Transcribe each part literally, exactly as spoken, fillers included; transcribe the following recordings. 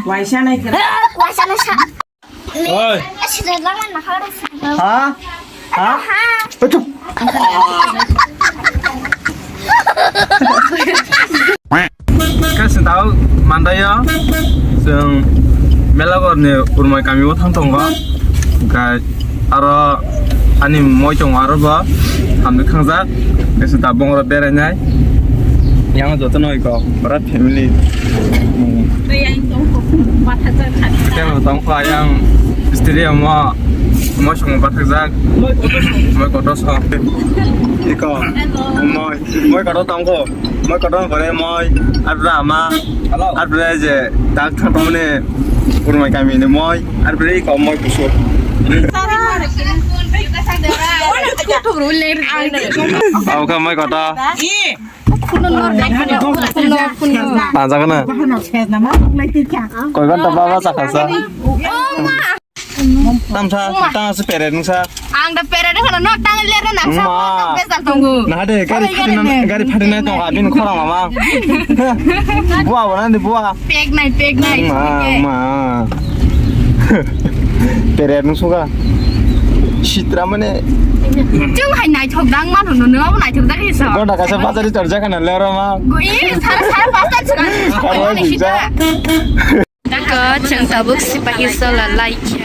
Waisa nai khe. Waisa nai sa. Oi. Sida lama na haro. Ha? Ha? Ha? Chup. Kaisa tao mandaio, chwng Melagorni Urmai kamio thang tongo. Hwnkhe aro ani moi tongo, aro bo hamni thangjak. Kaisa ta bongro berainai. Yang jotono iko berat family. Tei bo tongkha yang istri omo, moi songo bathakjak. Moi kotor song. Iko moi, moi kotor tongkho. Moi kotor pore moi, arpore ama, arpore je tak thangmani Urmai kamini moi, arpore iko moi kusuk. Abo khe moi kotor. Tanjak na. Koi ghonta baba chakha sa. Tamsa, tang se pere nungsa. Ang da pere de khana no tang le re nang sa. Ma. Besal tonggu. Na de gari phatina, gari phatina tong abin khorang mama. Bua wana de bua. Pek nai, pek nai. Ma, ma. Pere nungsuga. Sitra mane. Jung hai nai thok dang man hono no nai thok dang isa. Ghonta kaisa bazar tor jakha na le ro ma. Go e sara sara pasta chika. Aro sitra. Dak chwng tabuk sipahi sola laikha.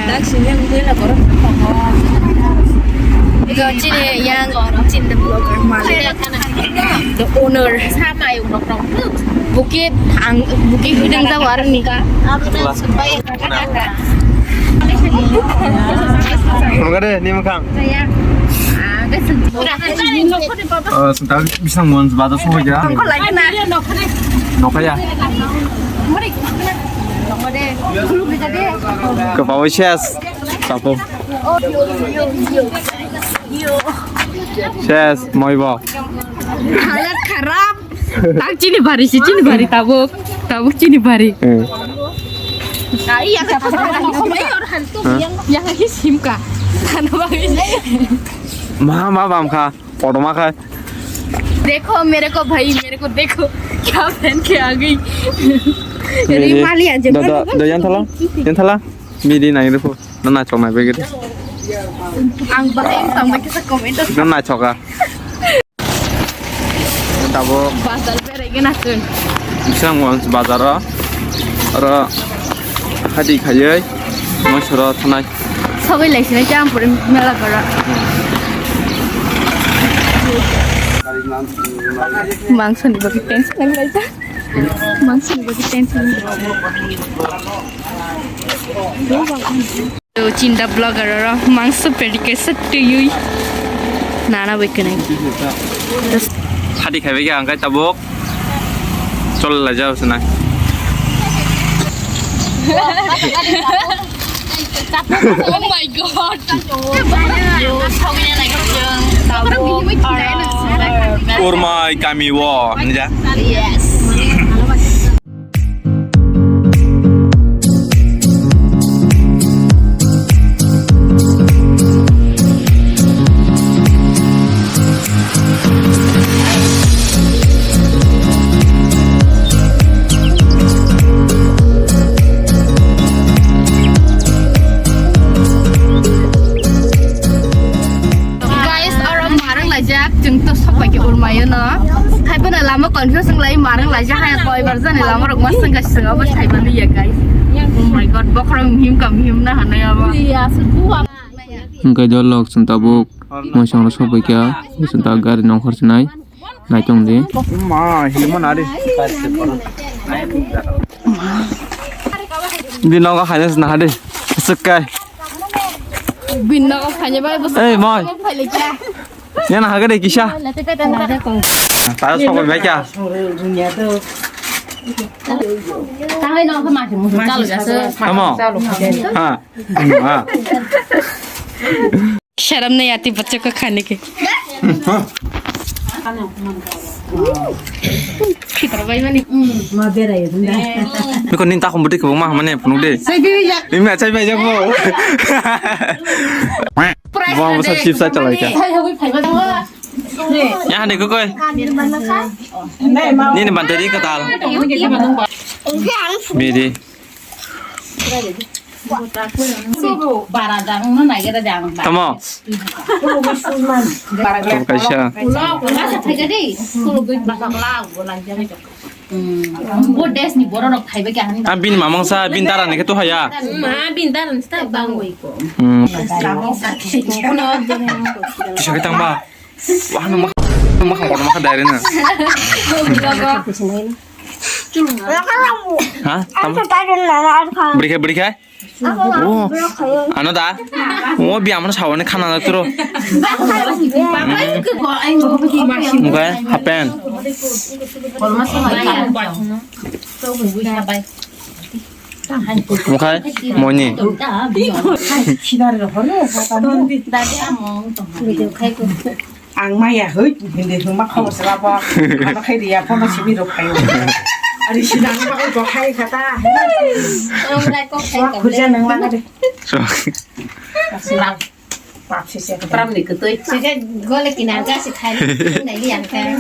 Ego chini yang chini the blogger malik, the owner. Buki ang buki hidung jawar ni. Nungka de ni mukhang. Ah, senta bisang mon bada soho ya. Nokaya. Kwbangwi ses. Tapo. Ses, moibo. Halat kharap. Tak chini bari si, chini bari tabuk. Tabuk chini bari. Hmm. Yang lagi simka. Tana bagi. Ma, ma bam kha. Kotorma khai. देखो मेरे को भाई, मेरे को देखो, क्या पहन के आ गई। Miri. Rimali aja. Da, da, da, yang thala, yang thala. Miri nai rupo. Na na chok nai begir. Ang bahai tong bai kisa comment. Na na choka. Tabo. Bazar berai gana kun. Bisang wan bazar o. Aro hadi khayai. Masoro thanai. Sogwi lai sinai Champuri mela gora. Mangso ni bagwi tension nang lai ta. Mangso ni bagwi tension. Chinda blogger oro mangso pedike sa tiyui. Nana bai kwnai. Hadi khaibai khe ang kai tabuk. Chol la jao sana. Oh my god. Urmai kami wo, nja. Yes. Guys, oro marang laijak, chwng to sok pai khe Urmayo no. Hai bono lama confuse wng lai, marang laijak, hai koi bar jani lama rok ma swngkha swng abo thaiba liya, guys. Oh my god, bokhorok mihim ka mihim na hanai abo. Hwnkhe do lok chwng tabuk mosong rok sok pai kha, chwng tabuk gari nongkhor chinai. Naitung di. Ma, himo nari. Di nogo khaina sna hadi. Sukkai. Bin nogo khaina bai bus. Ei, moi. Phailika. Yana hagade kisa. Tara sokoi bai kya. Tangai nogo ma musu chalo jasa. Amo. Ha. Ha. शर्म नहीं आती बच्चों को खाने की। Biko nin takhum bwtwi kwbangma hamani phunuk de. Imi achai bai jabo. Bo bwsa chips ai chalai kha. Ya hande kokoi. Nini bantari katal. Bidi. Tamo. Tamo kaisa. Ang bini mamang sa, bini dara ni khe to haya. Ma, bini dara ni sa bang oi ko. Hmm. Kisa khe tang ba. Wah, no ma, ma kha, ma kha dai re na. Ha? Tam. Beri khe, beri khe. Oh, ano da? Oh, biya mano sawani khana da turo. Mukai, hapen. Mukai, moni. Ang maya hoi, hindi huma khawsa labo. Ano khay riya, phone simi ro khayo. Ari sinang ba ko khay khata. Khurja nang lang de. So. Pram ni kutui. Sija gole kinar ga si khai. Nai li yang khai.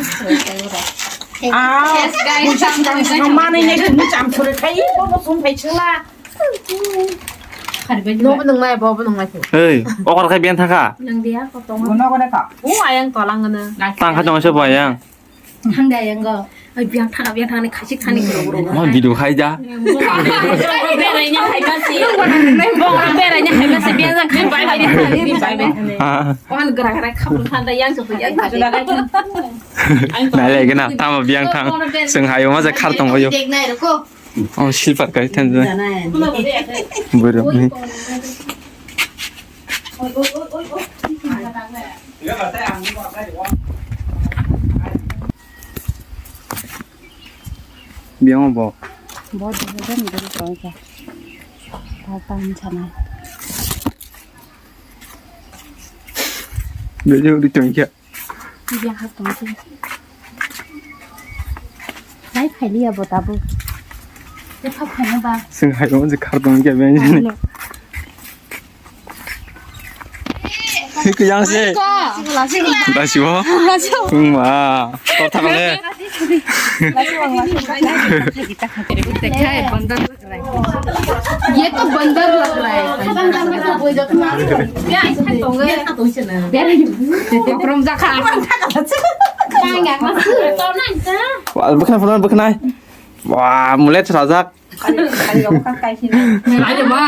Ah. Yes, guys. Mane ne chum cham sore khai. Bo bo sum khai chula. Nobo nungnai, bobo nungnai. Hei, okor khai biyan thaka. Nang dia ko tong. Guno ko de ka. U ayang tolang na. Tang kha tong se bo ayang. Hang dia yang go. Ai biyan thana, biyan thana khai si khani kuro kuro. Ma video khai ja. Beraina hai ba si. Beraina hai ba si biyan jang khai bai bai. Bai bai. Ah. Wan gra gra khapun thanda yang so yang. Nai le gena tamo biyan thang. Seng hayo ma ja khar tong yo. Dek nai ro ko. Oh, silver kai thanjai. Borok ni. Biang bo. Bo de de ni de ko ja. Ta ta ni chana. Bejeu di tong kya. Iya, ha, tong, tong. Hai, phailiya bo tabuk. Epha phaino ba. Seng hai, mo je khar tong kya, ben. Hai, no. Hik yang se. Lasi bo. Lasi bo. Lasi bo. Wng ma. Kok thang le. Lasi bo, lasi bo. Dekhai, bandar. ये तो बंदर लग रहा है। Kokrom jakha. Wah, bwkhnai, bwkhnai, bwkhnai. Wah, mulet sajak. Ayo, ma.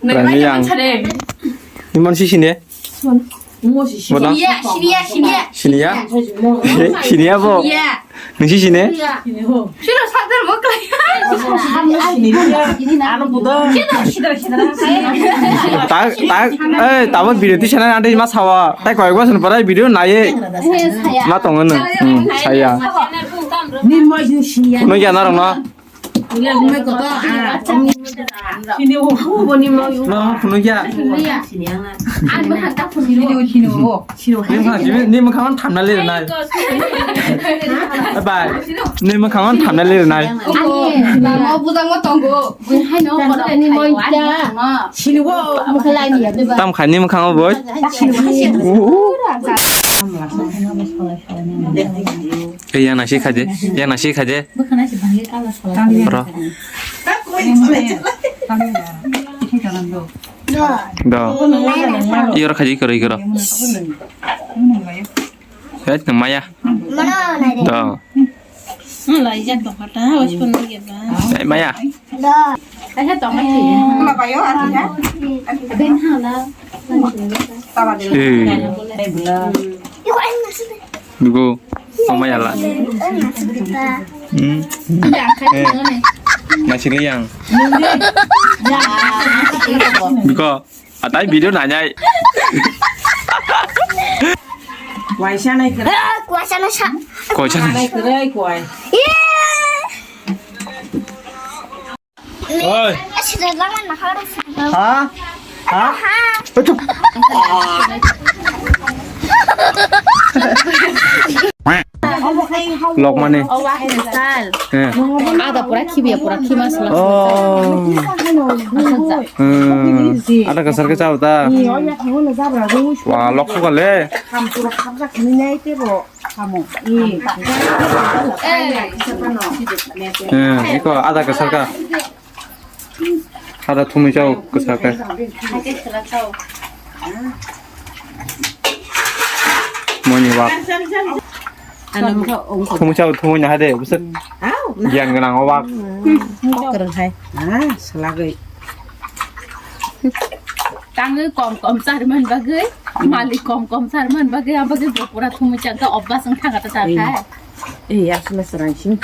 Rani yang. Imon sisine. Bono? Siniya, siniya, siniya. Siniya? Siniya bo? Siniya. Nungsi sine? Siniya. Sino sadar mo kaya. Ano buda. Sino sidar sidar. Tak, tak. Eh, tamo video ti sana nanti mas hawa. Tai koi gua sen parai video naye. Ma tongo nung. Hmm, saya. Ni mo siniya. Kuno ya narong no. No, kuno ya. Ni mwkhang, ni, ni mwkhang thamna le nai. Bye. Ni mwkhang thamna le nai. Tam khai ni mwkhang boy. Ei, yang nasi khaje, yang nasi khaje. Ro. Do. Iyo ro khaje, iko ro, iko ro. Hei, nang maya. Do. Eh, maya. Eh. Dugo, mama yala. Hmm. Eh. Masih liang. Dugo, atai video nanyai. Kuaisa nai kere. Kuaisa nai sa. Kuaisa nai kere kuai. Oi. Ha? Ha? Chup. Lokmani. Eh. Ada pura khibiya, pura khima sala. Oh. Hmm. Ada kasar ke chao ta. Wah, lok suka le. Eh, iko ada kasar ka. Ada thumui chao kwsa khe. Moni wak. Ano mukha ongkho. Thumui chao thumui na hade bwswk. Au, na. Giyan gwnang o wak. Kok kwrwng hai. Ah, salagwi. Tangwi kom kom charman bagwi, malik kom kom charman bagwi, abagwi bo pura thumui changkha, obbas wng thangkha ta chakha. Eh, asle sarang sing.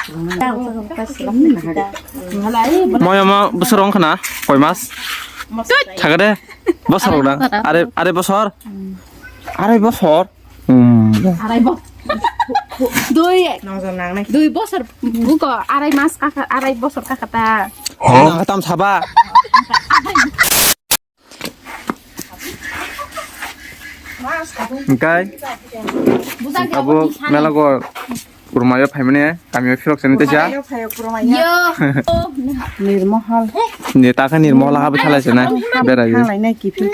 Moya ma bwswk wng khna koi mas? Thaga de. Bosor wng na. Are, are bosor. Are bosor. Hmm. Arai bo. Dui. Nongjon nangnai. Dui bosor buko arai mas kaka, arai bosor kaka ta. Nang tam saba. Engkai. Bujang abo mela go kurmayo phaimani kamiyo phirok sani teisa. Yo. Nirmohal. Ni taka nirmohal ha bwthalai sene. Berai. Thanglai nai kiphil.